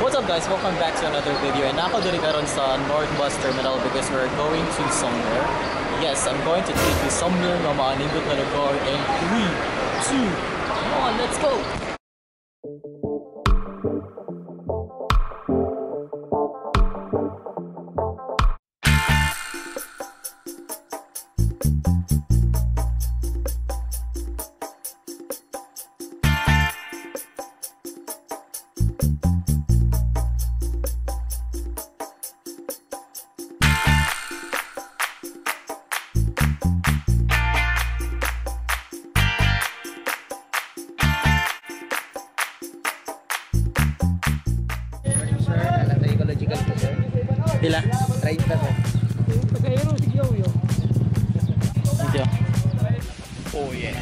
What's up, guys? Welcome back to another video, and ako diri karon sa North Bus Terminal because we're going to somewhere. Yes, I'm going to take you somewhere nga maanindot na lugar in 3, 2, 1, let's go! Pila? 30, sir. Thank you. Oh yeah.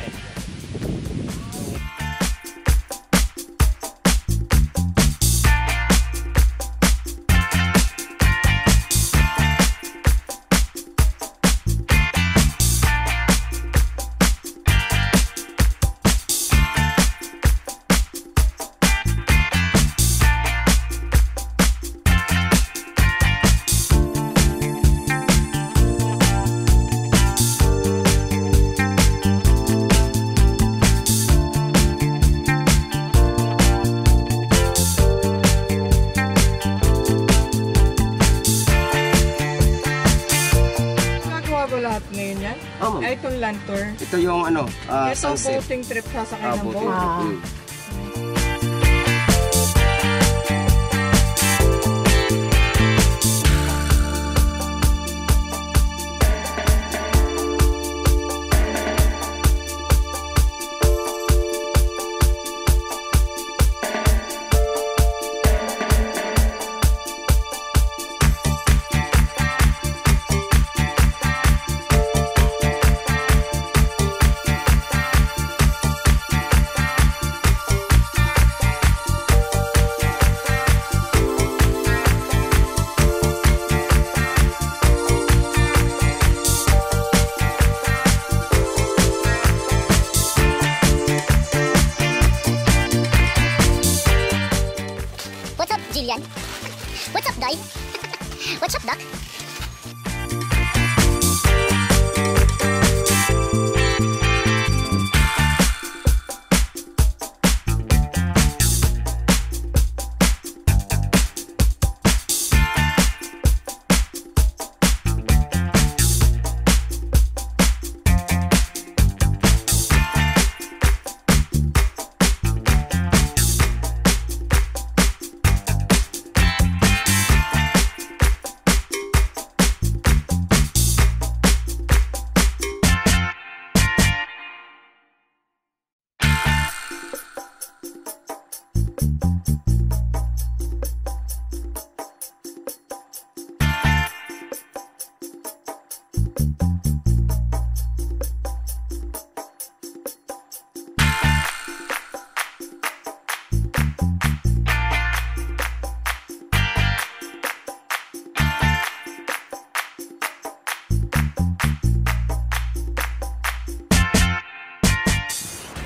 Lahat ngayon yan? Oh, ma'am. Ay, itong land tour. Ito yung ano, ito sunset. Boating trip, sasakay ng Boating boat. trip. What's up, Jillian? What's up, Doy? What's up, Doc?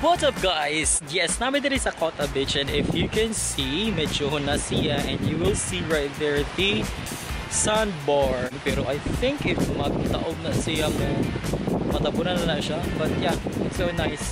What's up, guys? Yes, namin diri sa Kota Beach, and if you can see, medyo na siya, and you will see right there the sandbar. Pero I think if magtaob na siya mo, matabunan na siya. But yeah, it's so nice.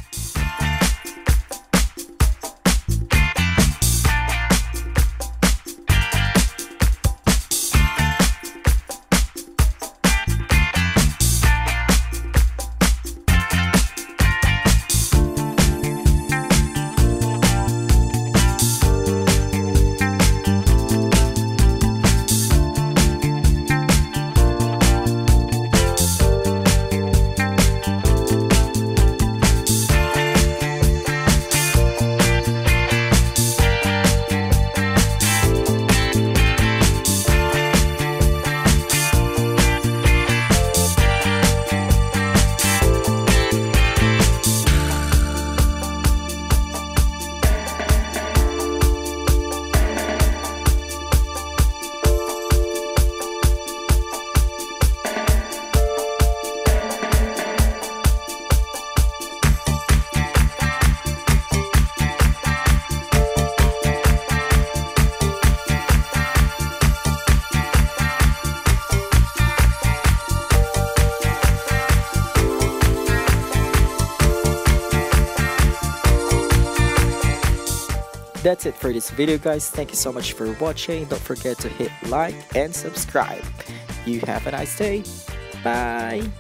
That's it for this video, guys. Thank you so much for watching. Don't forget to hit like and subscribe. You have a nice day. Bye.